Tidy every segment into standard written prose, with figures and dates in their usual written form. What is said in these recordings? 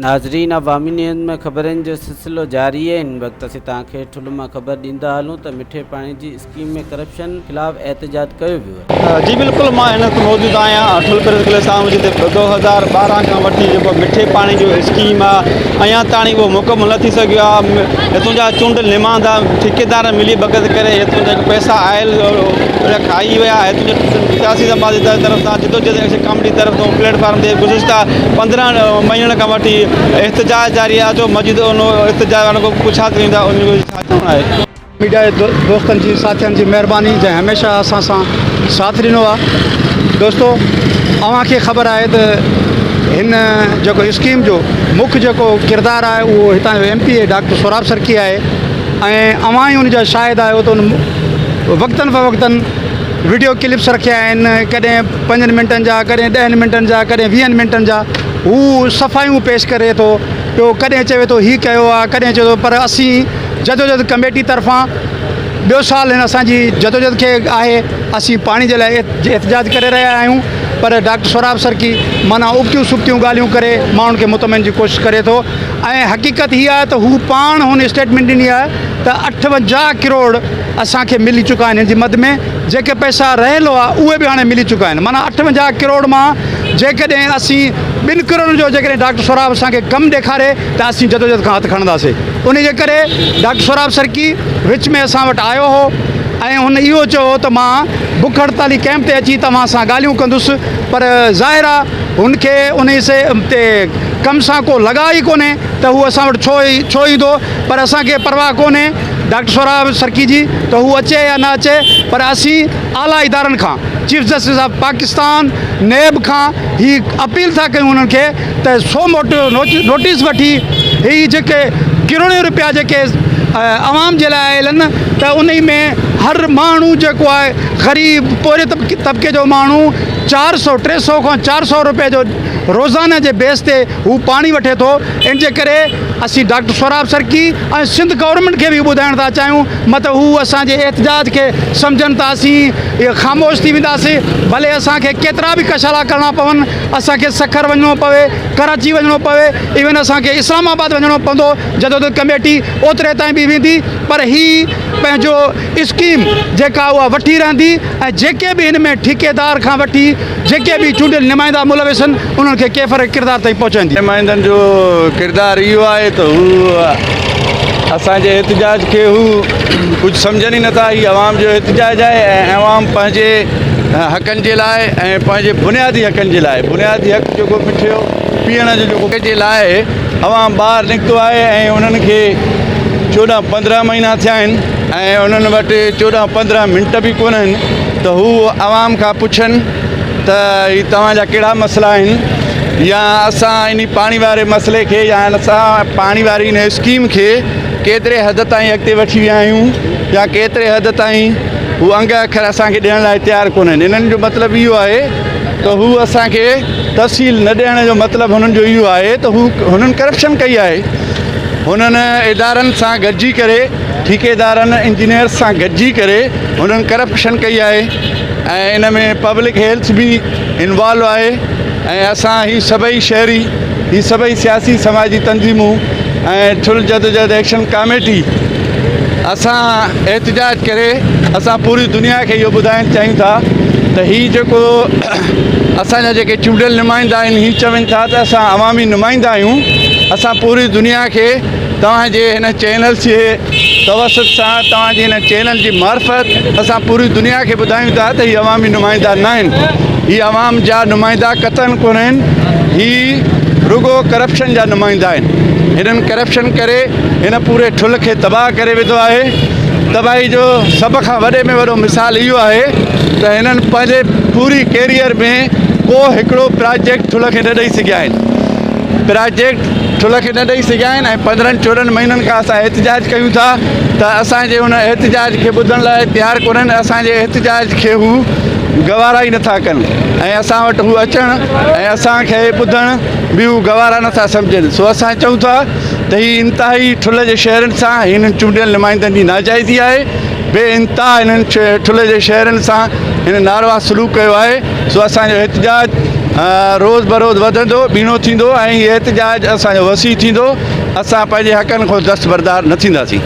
ناظرين عوامي نيوز ۾ خبرن جو سلسلو جاري آهي هن وقت اسين توهان کي ٺل مان خبر ڏيندا هلون ته مٺي پاڻي جي اسڪيم ۾ ڪرپشن خلاف احتجاج ڪيو ويو آهي. جي بلڪل مان هن وقت موجود آهيان ٺل پريس ڪلب سامهون جتي 2012 کان وٺي جيڪو مٺي پاڻي جو اسڪيم آهي اڃا تاڻي اهو مڪمل نه ٿي سگهيو آهي هتون جا چونڊيل نمائندا ٺيڪيدار ملي ڀڳت ڪري هتون جا پئسا آيل اهي کائي ويا هتون جا سياسي سماجي طرف سان جدوجهد ايڪشن ڪاميٽي طرف تون پليٽ فارم تي گذشته 15 مهينن کان وٺي احتجاج جاري آهي جو مزيد ان احتجاج وارن کان پڇا ٿي ويندا ان جو ڇا چوڻ آهي. ميڊيا جي دوستن جي ساٿين جي مهرباني جنهن هميشه اسان سان ساٿ ڏنو آهي دوستو اوهان کي خبر آهي ته هن جيڪو اسڪيم جو مک جيڪو ڪردار آهي اهو هتان جو M P A doctor Sohrab Sarki آهي ۽ اوهان ئي ان جا شاهد آهيو ته ان وقتن فوقتن وڊيو ڪلپس رکيا آهن ڪڏهن پنجن منٽن جا ڪڏهن ڏهن منٽن جا ڪڏهن ويهن منٽن جا هو صفايون پيش ڪري ٿو پيو ڪڏهن چوي ٿو هي ڪيو آهي ڪڏهن چوي ٿو پر اسين جدوجھد ڪميٽي طرفان ٻيو سال هن اسانجي جدوجھد کي آهي اسين پاڻي جي لاء احتجاج ڪري رهيا آهيون پر ڊاڪٽر سهراب سرڪي معنيٰ ابتيون سبتيون ڳالهيون ڪري ماڻهن کي مطمئن جي ڪوشش ڪري ٿو ۽ حقيقت هي آهي ته هو پاڻ هن اسٽيٽمينٽ ڏني آهي ته 58 ڪروڙ اسان کي ملي چڪا آهن هن جي مد ۾ جيڪي پئسا رهيل هئا اهي به هاڻي ملي چڪا آهن معنيٰ 58 ڪروڙ مان جيڪڏهن اسين ٻن ڪروڙن جو جيڪڏهن ڊاڪٽر سهراب اسان کي ڪم ڏيکاري ته اسين جدوجهد کان هٿ کڻنداسين ان جي ڪري ڊاڪٽر سهراب سرڪي وچ ۾ اسان وٽ آيو هو ۽ هن اهو چيو هو ته مان بک هڙتالي ڪئمپ تي اچي توهان سان ڳالهيون ڪندس پر ظاهر آهي هن کي ان تي ڪم سان ڪو لڳاء ئي ڪونهي ته هو اسان وٽ ڇو ڇو ايندو پر اسان کي پرواهه ڪونهي ڊاڪٽر سهراب سرڪي جي ته هو اچي يا نه اچي پر اسين اعليٰ ادارن کان chief justice of Pakistan NAB کان هي اپيل ٿا ڪيون انهن کي ته سو موٽو نوٽيس وٺي هي جيڪي ڪروڙين روپيا جيڪي عوام جي لاء آيل آهن ته انهي ۾ هر ماڻهو جيڪو آهي غريب پورهيت طبقي جو ماڻهو چار سو ٽي سو کان چار سو روپئي جو روزانه جي بيس تي هو پاڻي وٺي ٿو ان جي ڪري اسين ڊاڪٽر سهراب سرڪي ۽ سنڌ گورنمينٽ کي به ٻڌائڻ ٿا چاهيون مت هو اسان جي احتجاج کي سمجهن ته اسين خاموش ٿي وينداسين ڀلي اسان کي ڪيترا به ڪشالا ڪرڻا پون اسان کي سکر وڃڻو پوي ڪراچي وڃڻو پوي ايون اسان کي اسلام آباد وڃڻو پوندو جدوجھد ڪميٽي اوتري تائين به ويندي پر هي پنهنجو اسڪيم جيڪا اها وٺي رهندي ۽ جيڪي به هن ۾ ٺيڪيدار کان وٺي جيڪي به چونڊيل نمائندا ملوث آهن انهن کي ڪيفر ڪردار تائين پهچائيندي. نمائندن جو ڪردار اهو آهي ته هو اسان جي احتجاج کي هو ڪجهه سمجهن ئي نٿا هي عوام جو احتجاج آهي ۽ عوام پنهنجي حقن جي لاء ۽ پنهنجي بنيادي حقن جي لاء بنيادي حق جيڪو مٺيو پيئڻ جو جيڪو جي لاء عوام ٻاهر نڪتو آهي ۽ انهن کي 14 15 مهينا ٿيا آهن ۽ انهن وٽ 14 15 منٽ به ڪونهن ته هو عوام کان پڇن ته هي توهان جا ڪهڙا مسئلا آهن يا اسان انهي پاڻي واري مسئلي کي يا اسان پاڻي واري ان اسڪيم کي ڪيتري حد تائين اڳتي وٺي ويا آهيون يا ڪيتري حد تائين هو انگ اکر اسان کي ڏيڻ لاء تيار ڪونهن انهن جو مطلب اهو آهي ته هو اسان کي تفصيل نه ڏيڻ جو مطلب هنن جو اهو آهي ته هو هنن ڪرپشن ڪئي آهي هنن ادارن سان گڏجي ڪري ٺيڪيدارن انجنيئرس سان گڏجي ڪري هنن ڪرپشن ڪئي آهي ۽ ان ۾ پبلڪ هيلٿ به انوالو آهي ۽ اسان هي سڀئي شهري هي سڀئي سياسي سماجي تنظيمون ۽ ٺل جدوجهد ايڪشن ڪاميٽي اسان احتجاج ڪري اسان پوري دنيا کي اهو ٻڌائڻ چاهيون ٿا ته هي جيڪو اسان جا جيڪي چونڊيل نمائندا آهن هي چون ٿا ته اسان عوامي نمائندا آهيون اسان پوري دنيا کي توهان جي هن چينل جي توسط سان توهان جي هن چينل جي معرفت اسان پوري دنيا کي ٻڌايون ٿا ته هي عوامي نمائندا ناهن هي عوام جا نمائندا قطعن ڪونهن هي رڳو ڪرپشن جا نمائندا آهن هنن ڪرپشن ڪري هن پوري ٺل کي تباهه ڪري وڌو آهي تباهي جو سڀ کان وڏي ۾ وڏو مثال اهو آهي ته هنن پنهنجي پوري ڪيريئر ۾ ڪو هڪڙو پراجيڪٽ ٺل کي نه ڏئي سگهيا آهن پراجيڪٽ ٺلهه کي نه ڏئي سگهيا آهن ۽ 15 14 مهينن کان اسان احتجاج ڪيون ٿا ته اسان جي ان احتجاج کي ٻڌڻ لاء تيار ڪونهن اسان جي احتجاج کي هو گوارا ئي نٿا ڪن ۽ اسان وٽ هو اچڻ ۽ اسان کي ٻڌڻ به هو گوارا نٿا سمجهن سو اسان چئون ٿا ته هي انتهائي ٺلهه جي شهرين سان هنن چونڊيل نمائندن جي ناجائزي آهي بي انتها هنن ٺلهه جي شهرين سان هن ناروا سلوڪ ڪيو آهي سو اسان جو احتجاج. روز بروز وڌندو ٻيڻو ٿيندو ۽ هي احتجاج اسان جو وسيع ٿيندو اسان پنهنجي حقن کان دستبردار نه ٿينداسين.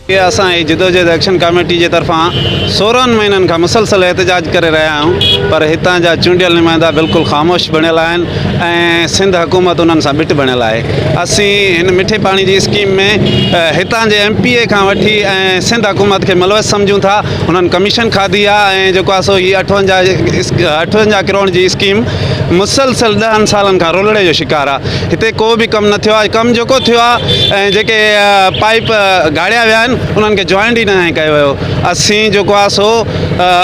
اسان هي جدوجهد ايڪشن ڪاميٽي جي طرفان 16 مهينن کان مسلسل احتجاج ڪري رهيا آهيون پر هتان جا چونڊيل نمائندا بلڪل خاموش بڻيل آهن ۽ سنڌ حڪومت انهن سان ٻٽ بڻيل آهي اسين هن مٺي پاڻي جي اسڪيم ۾ هتان جي ايم پي اي کان وٺي ۽ سنڌ حڪومت کي ملوث سمجهون ٿا هنن ڪميشن کاڌي آهي ۽ جيڪو آهي سو هي 58 ڪروڙ جي اسڪيم مسلسل ڏهن سالن کان رولڙي جو شڪار آهي هتي ڪو به ڪم نه ٿيو آهي ڪم جيڪو ٿيو آهي ۽ جيڪي پائيپ گاڙيا ويا آهن انهن کي جوائنٽ ئي ناهي ڪيو ويو اسين جيڪو آهي سو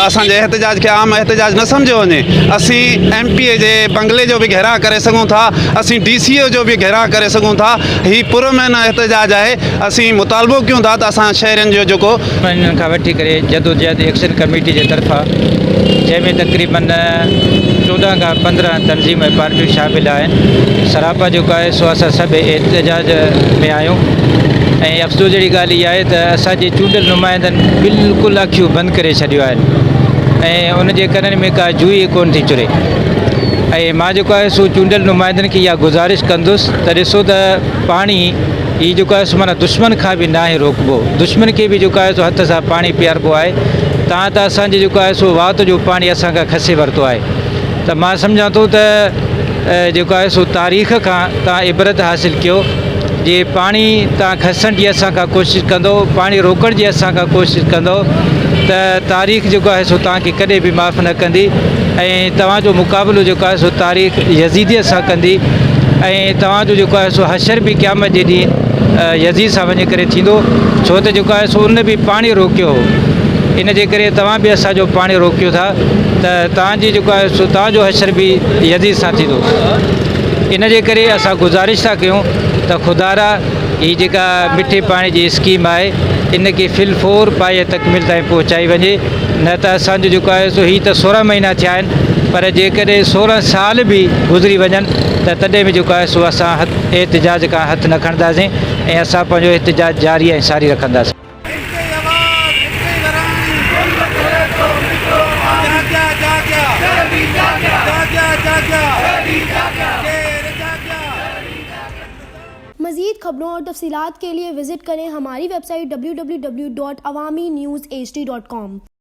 اسان جي احتجاج کي عام احتجاج نه سمجهيو وڃي اسين ايم پي اي جي بنگلي جو به گهيراء ڪري سگهون ٿا اسين ڊي سي او جو به گهيراء ڪري سگهون ٿا هي پر امن احتجاج آهي اسين مطالبو ڪيون ٿا ته اسان شهرين جو جيڪو مهينن کان وٺي ڪري جدوجهد ايڪشن ڪميٽي جي طرفان جنهن ۾ تقريبن 14 کان 15 تنظيم ۽ پارٽيون شامل آهن سراپا جيڪو آهي سو اسان سڀ احتجاج ۾ آهيون ۽ افسوس جهڙي ڳالهه اها آهي ته اسان جي چونڊيل نمائندن بلڪل اکيون بند ڪري ڇڏيون آهن ۽ ان جي ڪنن ۾ ڪا جوئي ڪونه ٿي چري ۽ مان جيڪو آهي سو چونڊيل نمائندن کي اها گذارش ڪندس ته ڏسو ته پاڻي هي جيڪو آهي سو معنيٰ دشمن کان به ناهي روڪبو. دشمن کي به جيڪو آهي سو هٿ سان پاڻي پياربو آهي. تان ته اسان جي جيڪو آهي سو وات جو پاڻي اسان کان کسي ورتو آهي. ته مان سمجهان ٿو ته جيڪو آهي سو تاريخ کان تان عبرت حاصل ڪيو. جي پاڻي تان کسڻ جي اسان کان ڪوشش ڪندو، پاڻي روڪڻ جي اسان کان ڪوشش ڪندو ته تاريخ جيڪو آهي سو تان کي ڪڏهن به معاف نه ڪندي ۽ توهان جو مقابلو جيڪو آهي سو تاريخ يزيديت سان ڪندي ۽ توهان جو جيڪو آهي سو حشر به قيامت جي ڏينهن يزيد سان وڃي ڪري ٿيندو ڇو ته جيڪو آهي سو ان به پاڻي روڪيو هو ان جي ڪري توهان به اسان جو پاڻي روڪيو ٿا ته توهان جي جيڪو آهي سو توهان جو حشر به يزيد سان ٿيندو ان جي ڪري اسان گذارش ٿا ڪيون ته خدارا هي جيڪا مٺي پاڻي جي اسڪيم آهي ان کي فل فور پائي تڪميل تائين پهچائي وڃي نه ته اسان جو جيڪو آهي سو هي ته 16 مهينا ٿيا آهن پر جيڪڏهن 16 سال به گذري وڃن ته تڏهن به جيڪو آهي سو اسان احتجاج کان هٿ نه کڻنداسين ۽ اسان پنهنجو احتجاج جاري ۽ ساري رکنداسين. هڪ ئي آواز، هڪ ئي وراڻي، جاڳيا جاڳيا، جاڳيا جاڳيا، ڪير جاڳيا. مزيد خبرون اور تفصيلات کے لئے وزٽ ڪرين ھماري ويب سائيٽ www.awamiNewsHD.com.